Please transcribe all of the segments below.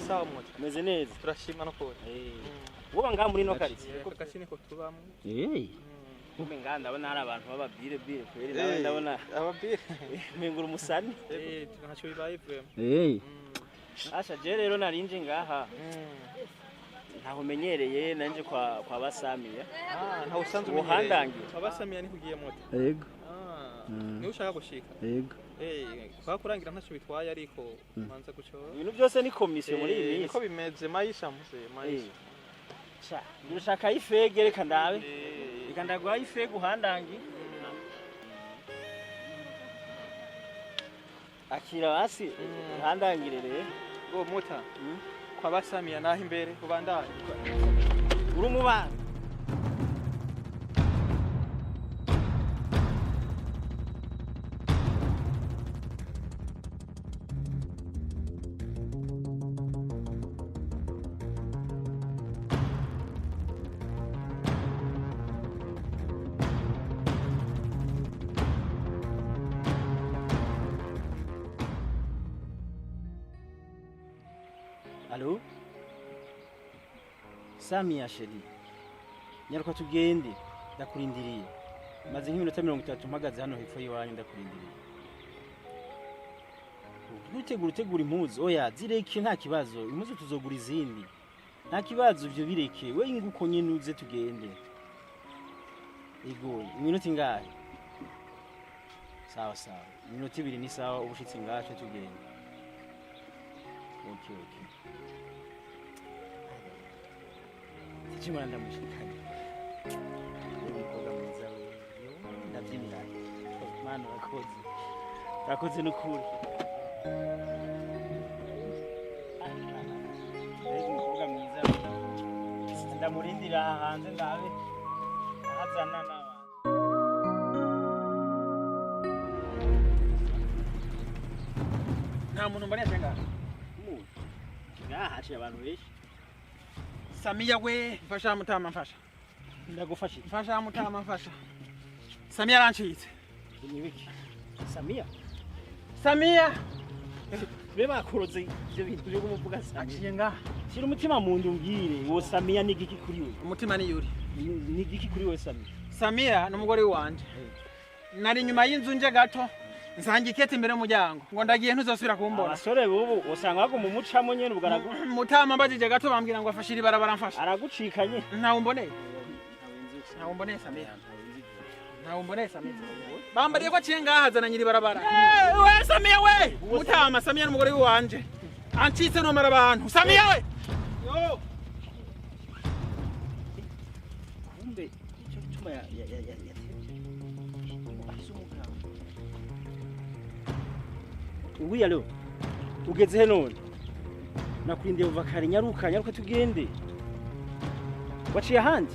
Sawa muto. Umeze neza. Turashima no kuri. Woba ngaha muri no quartier. Ko gasi niko tubamo. Kumbe ngaha ndabona hari abantu b'ababire bire kweri nawe ndabona ababire. Mengura umusani. Ntacyo bibaye vraiment. Asha je rero narinje ngaha. Ntaho menyereye nanje kwa Basamiya. Ntaho usanzwe umenyereye. Uhandangiye. Kwa Basamiya ni kugiye moto. Yego. Niwe ushaka gushika. Yego. Kwa kurangira ntacyo bitwaye ariko manza gucora. Ibintu byose ni komisiyo muri iyi minsi. Niko bimeze maisha muse maisha. Sha, ndushaka ifege reka ndabe. Reka ndaguha ifege uhandangi. Akira basi uhandangire rero. Go muta. Kwa Basamiya naho imbere ubandanye. Uri umubana. Allo? Samia chérie. Nyaruka tugende ndakurindiriye. Maze nk'iminota 30 mpagaze hano hepfo y'iwanyu ndakurindiriye. Utegura utegura impuzu oya zireke nta kibazo impuzu tuzogura izindi. Nta kibazo ivyo bireke we inguko nyene uze tugende. Ego iminota ingahe? Sawa sawa. Iminota 2 ni sawa ubushitsi ngacu tugende. Okay okay. Chimara ndamushikanye. Umukobwa mwiza we. Ndabyinira. Mana urakoze. Urakoze n'ukuri. Mbega umukobwa mwiza we. Ndamurindira hanze ndabe. Ahazana n'abantu. Nta muntu mbona yacenga. Umuntu. Ngaha haciye abantu benshi. Samiya we mfasha mutama mfasha. Ndagufasha. Mfasha mutama mfasha. Samiya arancitse. Nibiki? Samiya. Samiya. Be bakuroze ivyo bintu byo kumuvuga Samiya. Aciye ngaha. Shira umutima mu ndu umbwire wo Samiya ni igiki kuri we? Umutima ni yuri. Ni igiki kuri we Samiya? Samiya ni umugore wanje. Nari nyuma y'inzu nje gato. Nsanga ikete imbere y'umuryango ngo ndagiye ntuzosubira kumbona. Abasore bubu usanga baguma umucamo nyene ubwo Mutama mbajije gato bambwira ngo afashira ibarabara mfasha. Aragucikanye. Ntawe umboneye. Ntawe umboneye Samiya. Ntawe umboneye Samiya. Bambariye ko aciye ngaha azana nyiri barabara. We Samiya we! Mutama Samiya n'umugore wanje. Ancitse nomara abantu. Samiya we! Yo! Kumbe icyo gituma ya ya ya ya. Oui allo. Ugeze he none? Nakurindiye uva kare nyaruka nyaruka tugende. Waciye ahandi?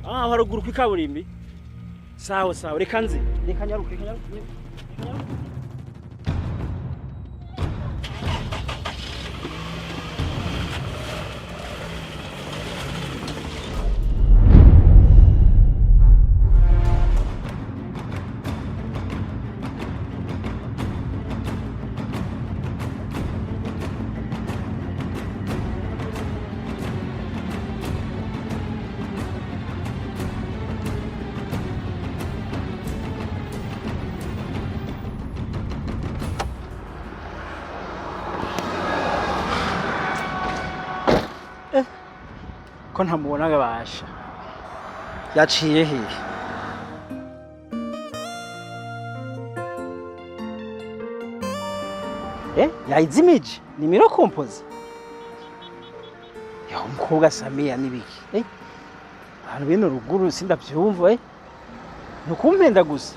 Ah haruguru kwikaburimbi. Sawa sawa reka nze. Reka nyaruka reka nyaruka. Ko ntamubonaga basha yaciye hehe? Yayizimije nimero kompoze ya umukobwa Samiya nibiki abantu bino ruguru sindavyumva nukumpenda gusa.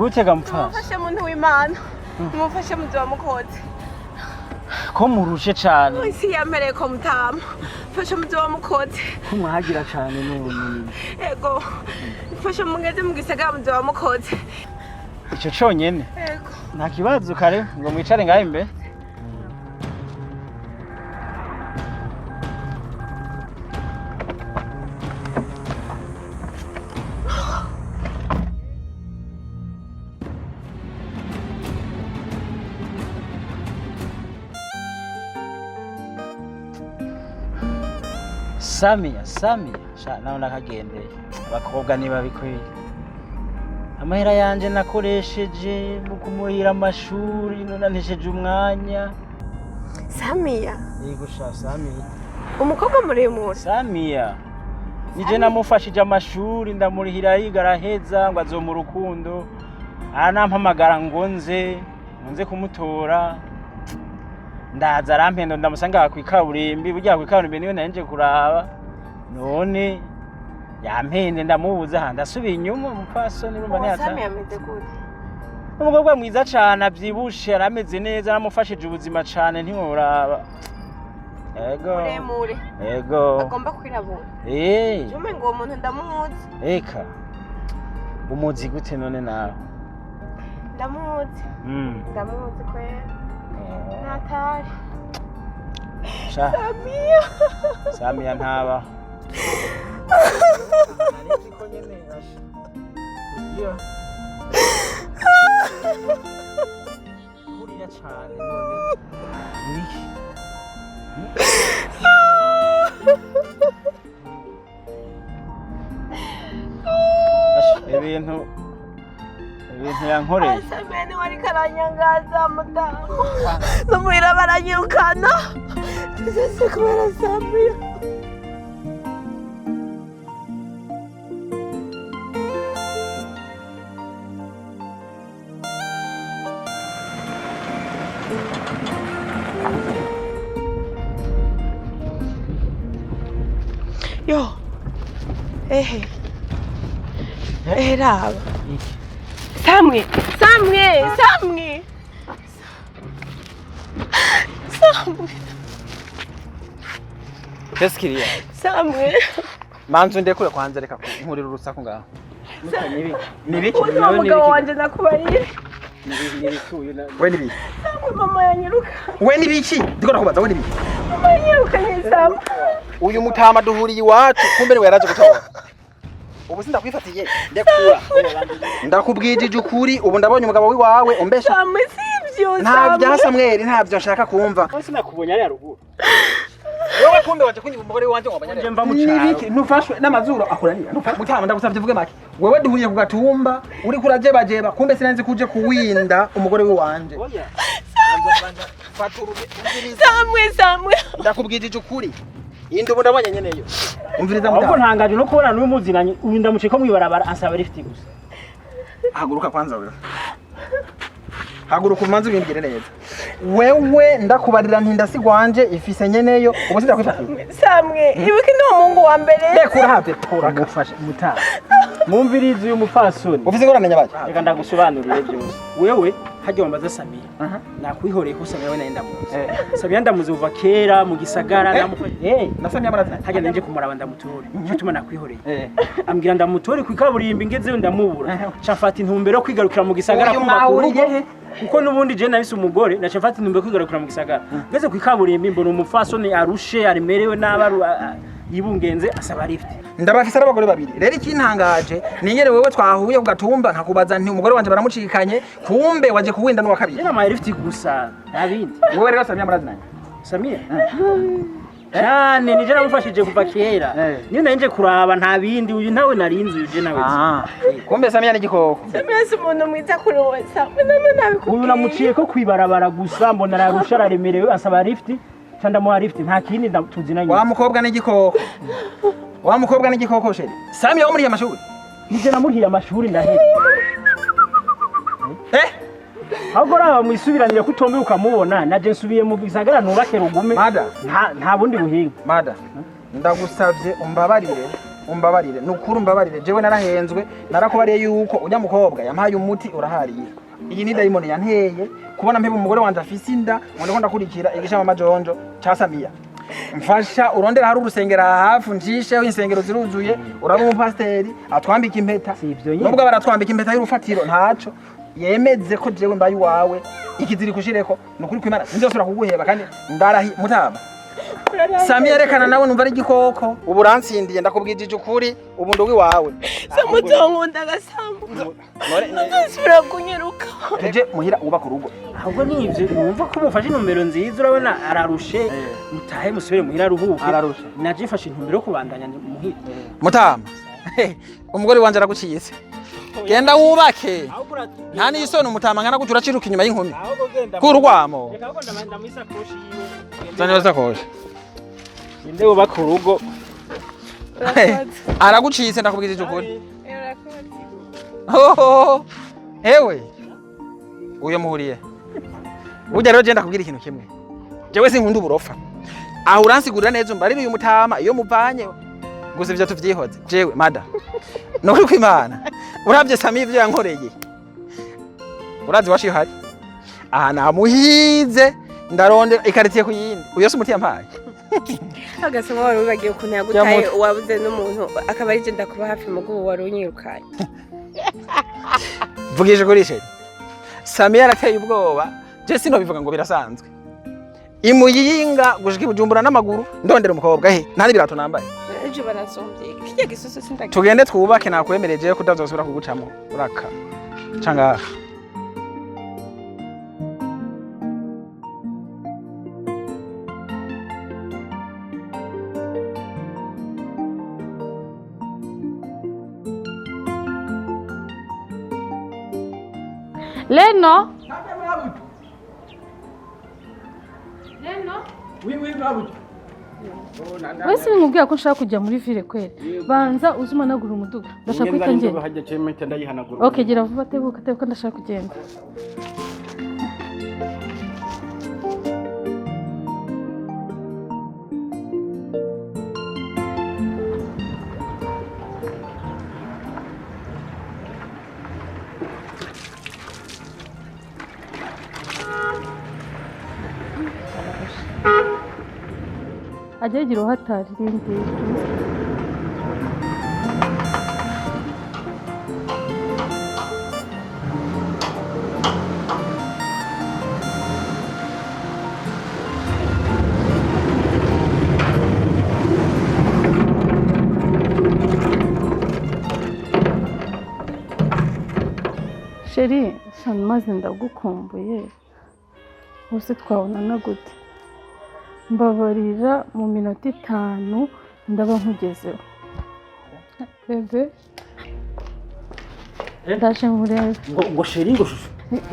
Gute ga mupfasi? Mumufashe muntu w'Imana. Mumufashe muzoba mukoze. Ko murushe cane? Isi yampereye ko mutama. Mfashe muzoba mukoze. Ko mwagira cane none? Ego. Mfashe mungeze mu gisagara muzoba mukoze. Ico conyene? Ego. Nta kibazo, kare ngo mwicare ngaho imbere. Samiya, Samiya, sha nawe nakagendeye. Abakobwa niba bikwiye. Amahera yanje nakoresheje mu kumuhira amashuri none antesheje umwanya. Samiya. Yego sha, Samiya. Umukobwa muremure. Samiya. Nije namufashije amashuri, ndamurihira, yiga araheza, ngo azoma urukundo. Aranampamagara ngo nze kumutora. Ndaza arampenda, ndamusanga kw'ikaburimbi, burya kw'ikaburimbi niwe nari kuraba. None yampende ndamubuza, aha ndasubiye inyuma, umupfasoni urumva Uwo ntiyata. Samiya ameze gute? Umukobwa mwiza cane, avyibushe, arameze neza, aramufashije ubuzima cane, ntiworaba. Ego. Muremure. Ego. Agomba kwirabura. Eh. Jume ngo uwo muntu ndamuzi. Eka. Umuzi gute none nawe? Ndamuzi. Ndamuzi kwera. Natari. Sha, Samiya. Samiya ntaba. Kurira cane none. Niki? Asha, ibintu yankoreye. Samiya niwe ariko aranyangaza mutamu. N'umuhira baranyirukana. Tuzese kubera Samiya. Yo. Ehe. Ehe raba. Iki? Samwe, Samwe, Samwe. Samwe, Tesikiriya. Samwe. Manzu ndekure kwanza, reka nkurira urusaku ngaho. Nibiki? Nibiki? Uyu wa mugabo wanje nakubariye. Nibiki uyu na? We nibiki? Samwe, mama yanyiruka. We nibiki? Ndiko ndakubaza, we nibiki? Mama yanyirukanye Samwe. Uyu mutama duhuriye iwacu, kumbe niwe yaraje gutora. Ubu sindakwifatiye, ndekura. Ndakubwijije ukuri, ubu ndabonye umugabo wiwawe umbesha. Samwe, sivyo. Nta bya Samweli, ntabyo nshaka kumva. Bose nakubonye ari haruguru. Wewe kumbe waje kunyiba umugore wanje ngo abanyare. Nje mva mu caro. Nibiki? Ntufashwe n'amazuru akuranira. Mutama, ndagusavye uvuge make. Wewe duhuriye ku gatumba, uri kurajebajeba, kumbe sinanzi kuje kuwinda umugore wiwanje. Oya. Fata umviriza. Samwe, Samwe. Ndakubwijije ukuri. Indi ubu ndabonye nyeneyo. Umviriza Ahubwo mutama. ntangaje no kubona n'uyu muzinanye, uyu ndamuciye ko mwibarabara ansaba lift gusa. Haguruka kwanza wewe. Haguruka umanze ubimbwire neza. Wewe ndakubarira nti ndasigwanje ifise nyeneyo, ubu sindakwifatiye. Samwe, ibuka ni umuhungu wa mbere. Ndekura have pura. Gufasha mutama. Mwumvirize uyu mupfasoni. Ufise ingorane nyabaje? Reka ndagusobanurire byose. Wewe hajya wambaza Samiya. Nakwihoreye ko Samiya we nawe ndamuzi. Samiya ndamuzi kuva kera mu gisagara, ndamufasha. Na Samiya murazi? Hajya nanje kumuraba ndamutore. Nico tuma nakwihoreye. Eh. Ambwira ndamutore ku ikaburimbi, ngezeyo ndamubura. Ca mfata intumbero yo kwigarukira mu gisagara Uyu kubaka urugo. mwahuriye he? Kuko n'ubundi je nahise umugore, naca mfata intumbero yo kwigarukira mu gisagara. Ngeze ku ikaburimbi mbona umupfasoni arushe, aremerewe nabi, yibungenze, asaba lift. Ndabafise ari abagore babiri. Rero ikintangaje ni ingene wewe twahuye ku gatumba nkakubaza nti umugore wanje baramucikanye, kumbe waje kuwinda n'uwa kabiri. Je namaye lift gusa, nta bindi. Wewe rero Samiya murazinanye? Samiya cyane, nije namufashije kuva kera. Eh. Niyo nanje kuraba, nta bindi, uyu ntawe narinzi, uyu je nawe. Ah. Kumbe Samiya ni igikoko. Samwe si umuntu mwiza kuri wowe Samwe, namwe nabikubwiye. Uyu namuciye ko kwibarabara gusa, mbona ararusha, araremerewe, asaba lift, ca ndamuha lift, nta kindi tuzinanye. Wa mukobwa ni igikoko. Wa mukobwa ni igikoko chéri. Samiya wo muri amashuri. Nije namurihiye amashuri ndahera. Eh? Ahubwo raba mwisubiranire ko utombe ukamubona, naje nsubiye mu gisagara nubake rugume. Mada. Nta bundi buhinga. Mada, ndagusavye umbabarire. Umbabarire, nukuri umbabarire. Jewe narahenzwe, narakubariye yuko ujya mukobwa yampaye umuti urahariye. Iyi ni dayimoni yanteye kubona mpeba umugore wanje afise inda, ngo ndiko ndakurikira igishama majonjo ca Samiya. Mfasha urondera hari urusengero aha hafi, njisheho, insengero ziruzuye, uraba umupasiteri atwambika impeta. Si ivyo nyene. Nubwo baratwambika impeta y'urufatiro, ntaco yemeze ko jewe mbaye iwawe, ikiziriko ushireko. Nukuri kwimana sinzosubira kuguheba, kandi ndarahi mutama. Samiya rekana nawe, numva ari igikoko. Ubu uransindiye, ndakubwijije ukuri, ubu ndi uwiwawe. Samu, uzonkunda gasambu, ntuzosubira kunyiruka. Tuje muhira wubaka urugo. Ahubwo ni ivyo, wumva ko mufashe intumbero nziza. Urabona ararushe, mutahe musubire muhira aruhuke. Ararushe. Naje mfashe intumbero yo kubandanya muhira. Mutama, umugore wanje aragucitse, genda wubake. Nta n'isoni, umutama nkana gutyo uraciruka inyuma y'inkumi. Ahubwo genda. Kura urwamo. Reka ahubwo ndamuha isakoshi yiwe. Zana iyo sakoshi. Gende wubake urugo. Aragucitse, ndakubwijije ukuri. Hoho, ewe uyo muhuriye burya rero. Je ndakubwira ikintu kimwe, jewe sinkunda uburofa. Aho uransigurira neza, umbarire uyu mutama iyo muvanye gusa, ivyo tuvyihoze. Jewe mada, nukuri kwimana, uravye Sami ivyo yankoreye, urazi wacu iyo hari aha namuhize, ndarondera ikaritiye ku yindi, uyo si umuti yampaye. Agasoma wari wibagiwe ukuntu yagutaye, wabuze n'umuntu akaba ari je ndakuba hafi mugubu wari unyirukanye. Vugije kuri chéri, Sami yarateye ubwoba. Je sinobivuga ngo birasanzwe, imuyinga gushika ibujumbura n'amaguru ndondera umukobwa, he nta n'ibirato nambaye. Ejo baransombye kirya gisusu sindagiye. Tugende twubake, nakwemereje ko utazosubira kugucamo uraka cangaha. Leno. Leno. Wese nkubwira ko nshaka kujya muri ville kweli. Banza uze umanagura umuduga. Ndashaka guhita ngenda. Hajya cemete ndayihanagura. Okay, gira vuba, tebuka tebuka, ndashaka kugenda. Ajya yigira uhatari rindira. Chéri, shana maze ndagukumbuye. Ubuse twabonana gute? Mbabarira, mu minota 5 ndaba nkugezeho. Bébé, ndaje murebe. Ngo chéri, ngo chouchou,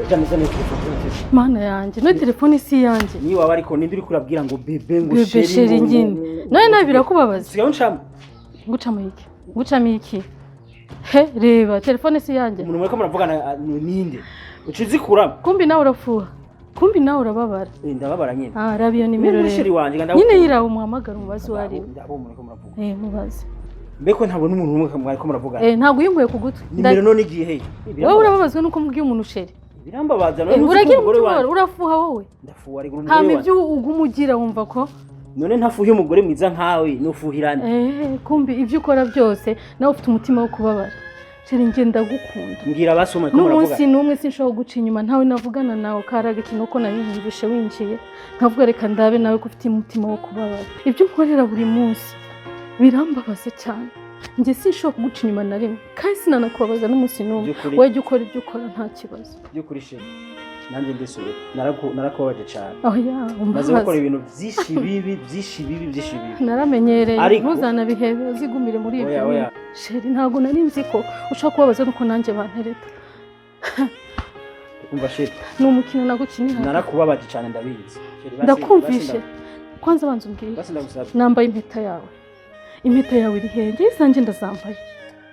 zana zana telefone, zana telefone. Mana yanjye, no telefone si iyanjye. Niyo waba, ariko ninde uri kurabwira ngo bébé, ngo Bébé, chéri? Chéri nyine none nawe birakubabaza. Sigaho ncamo. Ngucamo iki? Ngucamo iki? He, reba, telefone si iyanjye. Umuntu muriko muravugana ni ninde uca uzikuramo? Kumbi nawe urafuha, kumbi nawe urababara. Ndababara nyine. Ah, raba iyo nimero Ni chéri rero. wanje. Nyine yiraba, umuhamagara umubaze uwo ari we. Ndabo umuntu muriko muravuga. Eh, mubaze. Mbeko ntabona umuntu umwe mwariko muravugana. Eh, ntabwo uyinkuye ku gutwi. Nimero none igiye he? Wowe urababazwa nuko mubwiye umuntu chéri? Birambabaza none. Eh, Uzi ko uragira umugore umutima, wanje urafuha wowe. Ndafuha ariko Hama umugore ibyo wanje uguma ugira wumva ko none ntafuhe umugore mwiza nkawe nufuhirane? Eh, kumbi ibyo ukora byose nawe ufite umutima wo kubabara. Chéri, njye ndagukunda. Mbwira abasoma ko N'umunsi muravugana. n'umwe sinshobora guca inyuma ntawe navugana nawe. Karaga ikintu ko nabiyumvishe winjiye, nkavuga reka ndabe nawe ko ufite umutima wo kubabara. Ibyo unkorera buri munsi birambabaza cyane. Njye sinshobora kuguca inyuma na rimwe, kandi sinanakubabaza n'umunsi n'umwe. By'ukuri. Wowe jya ukora ibyo ukora, nta kibazo. By'ukuri chéri, nanjye ndisubiye, narakubabaje cyane. Oya. Maze gukora Umbabaza. ibintu byinshi bibi, byinshi bibi, byinshi bibi. Naramenyereye. Ntuzanabihebe, uzigumire muri ibyo. Oya, oya. Chéri, ntabwo nari nzi ko ushobora kubabaza nuko nanjye bantereta. Umva chéri. Ni umukino nagukinira. Narakubabaje cyane, ndabizi. Chéri, Ndakumvishe. Kwanza banza umbwire. Basi ndagusabye. Nambaye impeta yawe. Impeta yawe iri hehe? Njye izanjye ndazambaye,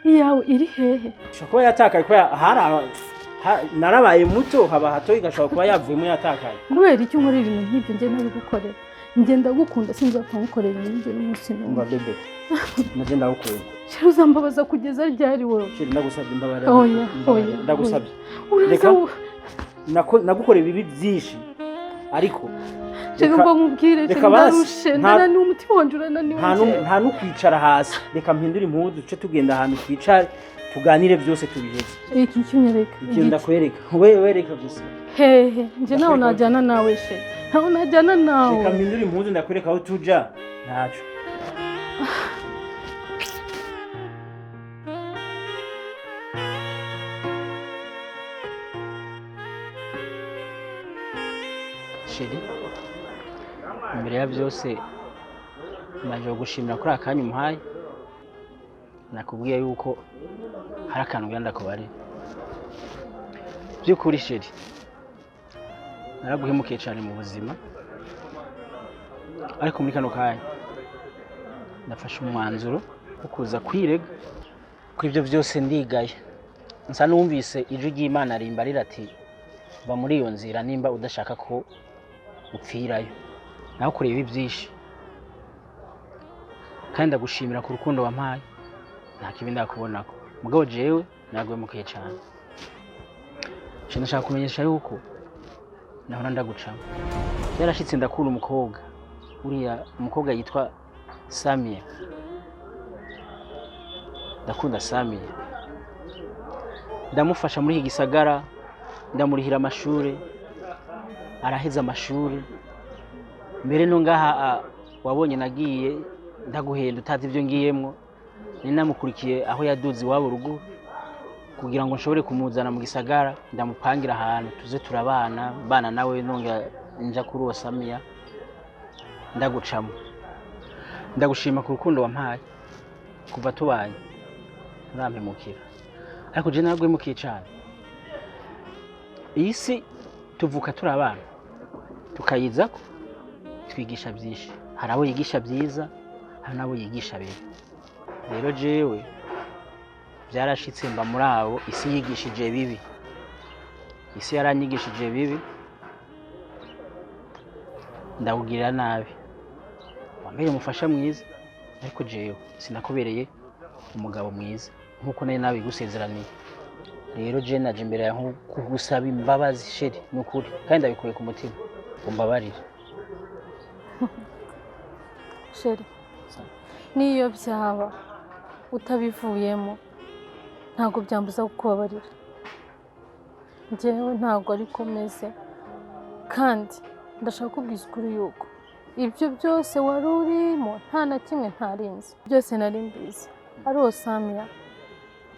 iyawe iri hehe? Ishobora kuba yatakaye kubera hari narabaye muto, haba hato, igashobora kuba yavuyemo yatakaye. Kubera icyo unkorera ibintu nk'ibyo njye ntabigukorera? Njye ndagukunda, sinzapfa nkukorera ibintu n'umunsi n'umwe. Umva bébé, naje ndagukunda. Chéri, uzambabaza kugeza ryari wowe? Chéri, ndagusabye, imbabarira. Oya, Mbabarira, oya. Ndagusabye. Uraza Reka. Nagukoreye ibibi byinshi, ariko Chéri, reka- mba nkubwire. Reka Chéri, basi, ndarushe, ndananiwe, umutima wanje urananiwe. Nta nukwicara hasi. Reka mpindure impuzu, duce tugenda ahantu twicare, tuganire byose tubiheze. Iki cyunyereka? Ikintu ndakwereka, we reka gusa. Hehe? Njye nawe Ndakwereka. najyana nawe chéri, ntawe najyana nawe. Reka mpindure impuzu, ndakwereka aho tuja, ntaco. Chéri, imbere ya byose mbanje kugushimira kuri aka kanya umuhaye. Nakubwiye yuko hari akantu ngira ndakubarira. By'ukuri chéri, naraguhemukiye cyane mu buzima, ariko muri kano kanya nafashe umwanzuro wo kuza kwirega ko ibyo byose ndigaye. Nsa n'uwumvise ijwi ry'Imana rimbarira ati: "Va muri iyo nzira nimba udashaka ko upfirayo." Nawe kureba ibi byinshi, kandi ndagushimira ku rukundo wampaye, nta kibi ndakubonako. Mugabo jewe naguhemukiye cyane. Nje ndashaka kumenyesha yuko nahora ndagucamo, byarashitse ndakura umukobwa, uriya umukobwa yitwa Samia. Ndakunda Samia, ndamufasha muri iki gisagara, ndamurihira amashuri, araheza amashuri. Mbere no ngaha wabonye nagiye ndaguhenda utazi ibyo ngiyemwo, ni namukurikiye aho yaduze iwabo ruguru kugira ngo nshobore kumuzana mu gisagara, ndamupangira ahantu tuze turabana bana nawe. Nongera nja kuri uwo Samiya ndagucamo. Ndagushima ku rukundo wampaye kuva tubanye, nturampemukira, ariko je naraguhemukiye cyane. Iyi si tuvuka turi abana, tukayizako twigisha byinshi. Hari abo yigisha byiza, hari n'abo yigisha bibi. Rero jewe byarashitse mba muri abo isi yigishije bibi. Isi yaranyigishije bibi, ndawugirira nabi. Wambereye umufasha mwiza, ariko jewe sinakubereye umugabo mwiza nk'uko nari nabigusezeraniye. Rero je naje imbere yawe nko kugusaba imbabazi chéri, ni ukuri, kandi ndabikuye ku mutima, umbabarire. Chéri, n'iyo byaba utabivuyemo, ntabwo byambuza kukubabarira. Njyewe ntabwo ariko meze, kandi ndashaka kubwiza ukuri yuko ibyo byose wari urimo nta na kimwe ntarinzi. Byose nari mbizi. Ari uwo Samiya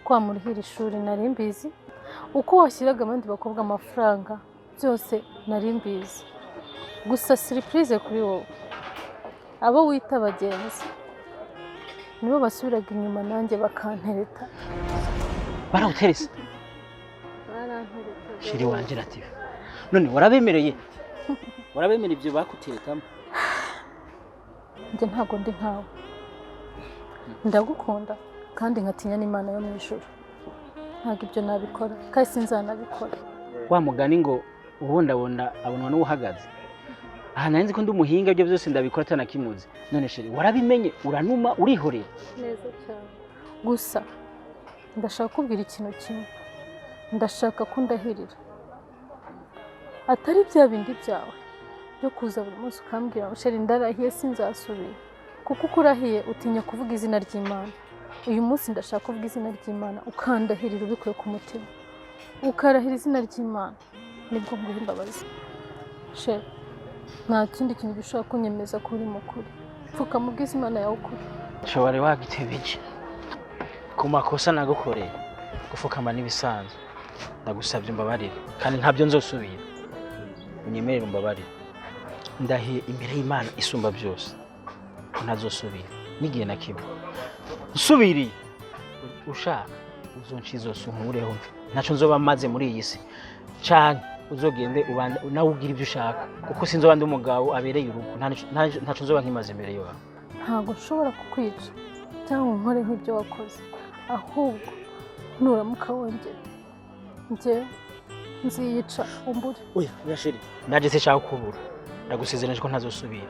kwamurihira ishuri nari mbizi, uko washyiraga abandi bakobwa amafaranga, byose nari mbizi. Gusa surprise kuri wowe, abo wita abagenzi nibo basubiraga inyuma nanjye bakantereta. Barawuterese? Barantereta. Chéri wanje Latifa, none warabemereye? Warabemera ibyo bakuterekamo? Njye ntabwo ndi nkawe. Ndagukunda kandi nkatinya n'Imana yo mu ijuru. Ntabwo ibyo nabikora kandi sinzanabikora. Wa mugani ngo ubondabonda abonwa n'uwuhagaze. Aha nari nzi ko ndi umuhinga, ibyo byose ndabikora atanakimuzi. None chéri, warabimenye, uranuma, urihorera. Neza cyane. Gusa ndashaka kubwira ikintu kimwe: ndashaka ko ndahirira atari bya bindi byawe byo kuza buri munsi ukambwira ngo: "Chéri, ndarahiye sinzasubira." Kuko uko urahiye utinya kuvuga izina ry'Imana. Uyu munsi ndashaka kuvuga izina ry'Imana, ukandahirira ubikuye ku mutima, ukarahira izina ry'Imana, nibwo nguha imbabazi. Chéri, nta kindi kintu gishobora kunyemeza ko uri mukuri. Pfukama ubwize Imana yawe ukuri. Nshobora wagitebeje ku makosa nagukoreye, gufukama n'ibisanzwe. Ndagusabye umbabarire, kandi ntabyo nzosubira. Unyemerere umbabarire. Ndahiye imbere y'Imana isumba byose ko ntazosubira n'igihe na kimwe. Nsubiriye, ushaka uzonca izose unkureho mfe, ntacyo nzoba maze muri iyi si, canke uzogende ubanda nawe ugira ibyo ushaka, kuko sinzoba ndi umugabo abereye urugo. Ntaco nzoba nkimaze imbere yawe. Ntabwo nshobora kukwica cyangwa ngo nkore nk'ibyo wakoze. Ahubwo nuramuka wongeye, njye nziyica umbure. Oya, oya chéri, naje sinshaka kubura. Ndagusezeranije ko ntazosubira.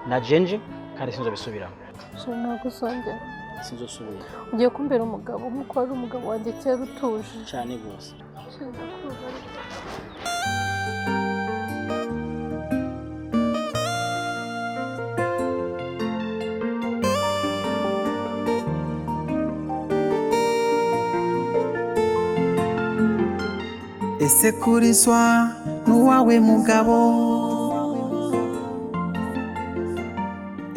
Najenje kandi sinzobisubiramo. Chéri, ntabwo uzongera. Sinzosubira. Ugiye kumbera umugabo nk'uko wari umugabo wanjye kera utuje. Cyane rwose. Chéri, ndakubabarira. Ese kurizwa n'uwawe mugabo,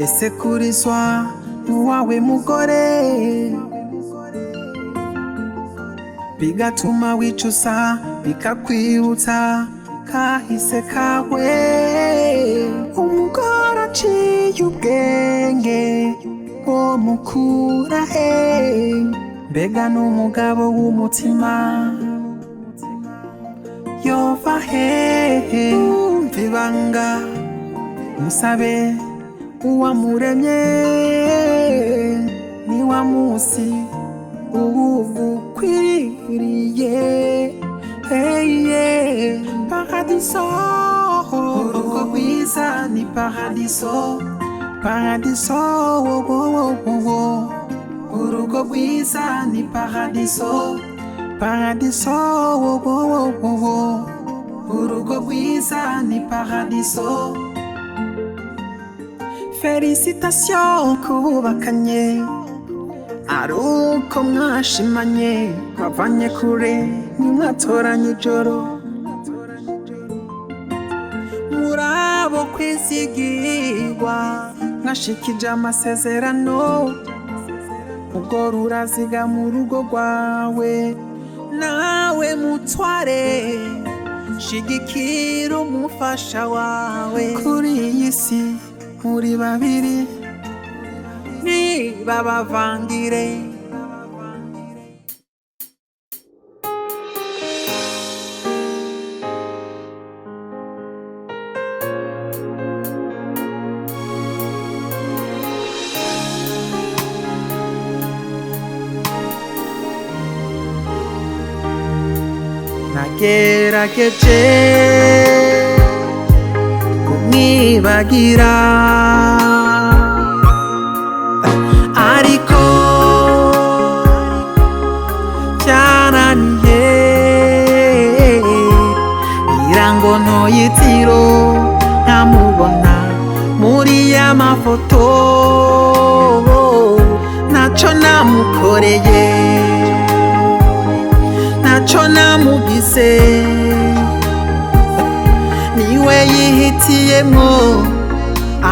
ese kurizwa n'uwawe mugore, bigatuma wicuza, bikakwibutsa kahise kawe. Umugore aciye ubwenge wo mukura he? Mbega n'umugabo w'umutima yova hehe? Umva ibanga, musabe uwamuremye, niwa musi uwugukwiriye. Hey, yeah. Paradiso, urugo rwiza ni paradiso, paradiso, wo, wo, wo, wo, wo. Urugo rwiza ni paradiso, paradiso, wo, wo, wo, wo, wo. Urugo rwiza ni paradiso. Félicitations kububakanye, ari uko mwashimanye, mwavanye kure, ntimwatoranye ijoro, murabo kwizigirwa, mwashikije amasezerano. Ubwo ruraziga mu rugo rwawe, nawe mutware, shigikira umufasha wawe. Kuri iyi si muri babiri, ntibabavangire. Nagerageje kumwibagira, ariko byarananiye. Ngira ngo ntoyitiro ntamubona muri ya mafoto. Ntacyo namukoreye, ntacyo namugize, niwe yihitiyemo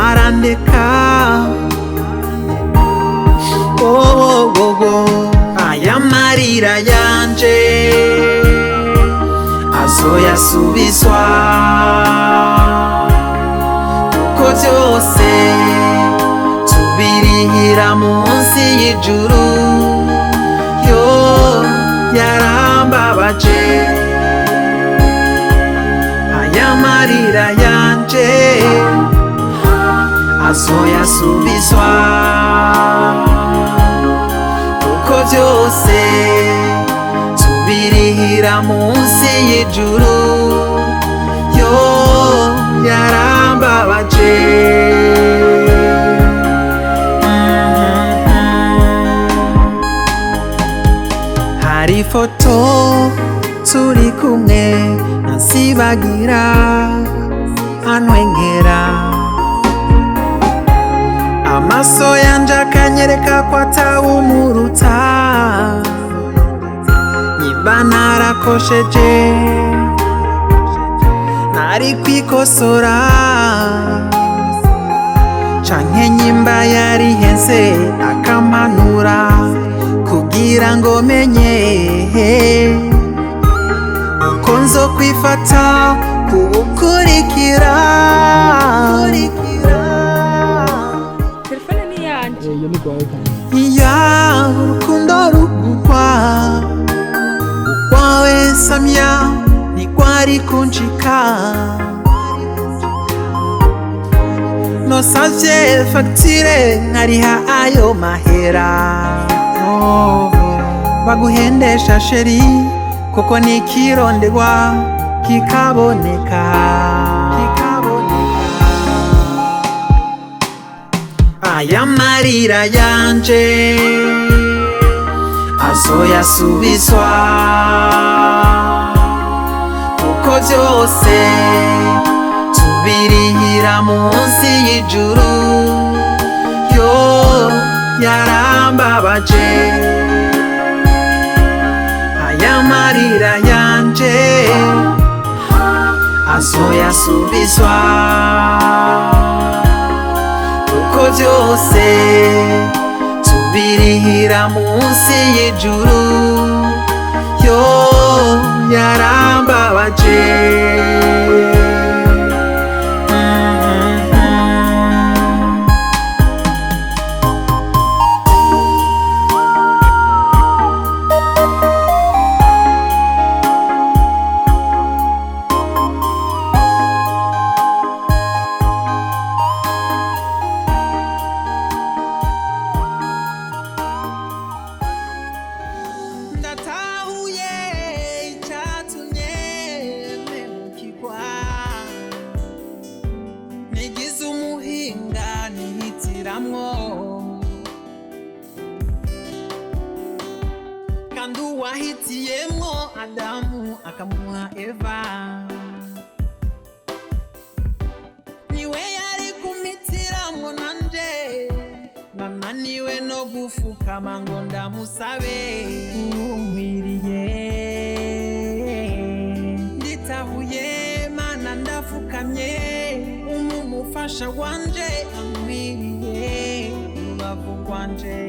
arandeka. Oh, oh, oh. Aya marira yanje azoyasubizwa, kuko byose tubirihira munsi y'ijuru. Yo, yarambabaje. Aya marira yanje azoyasubizwa, kuko byose tubirihira munsi y'ijuru. Yo, yarambabaje. Hari ifoto turi kumwe nasibagira, antwengera, amaso yanje akanyereka ko atawumuruta. Niba narakosheje, nari kwikosora, canke nyimba yariheze akampanura kugira ngo menye uko nzo kwifata kubukurikira. Telefone ni yanje. Iyo ni kwawe kandi. Iya, urukundo rugugwa ukwawe, Samya, ntikwari kuncika. Nosavye fagitire nkariha ayo mahera. Oh, baguhendesha chéri, kuko nikirondegwa kikaboneka, kikaboneka. Aya marira yanje azoyasubizwa, kuko byose tubirihira munsi y'ijuru. Yo, yarambabaje. Aya marira yanje azoyasubizwa, kuko byose tubirihira munsi y'ijuru. Yo, yarambabaje. Ndatahuye icyatumye mpemukirwa. Nigize umuhinga nihitiramwo, kandi uwahitiyemwo Adamu akamuha Eva niwe yari kumitiramwo. Nanje nananiwe no gufukama ngo ndamusabe unkwiriye. Nditahuye Mana, ndafukamye, umumufasha wanje ankwiriye, rubavu rwanje.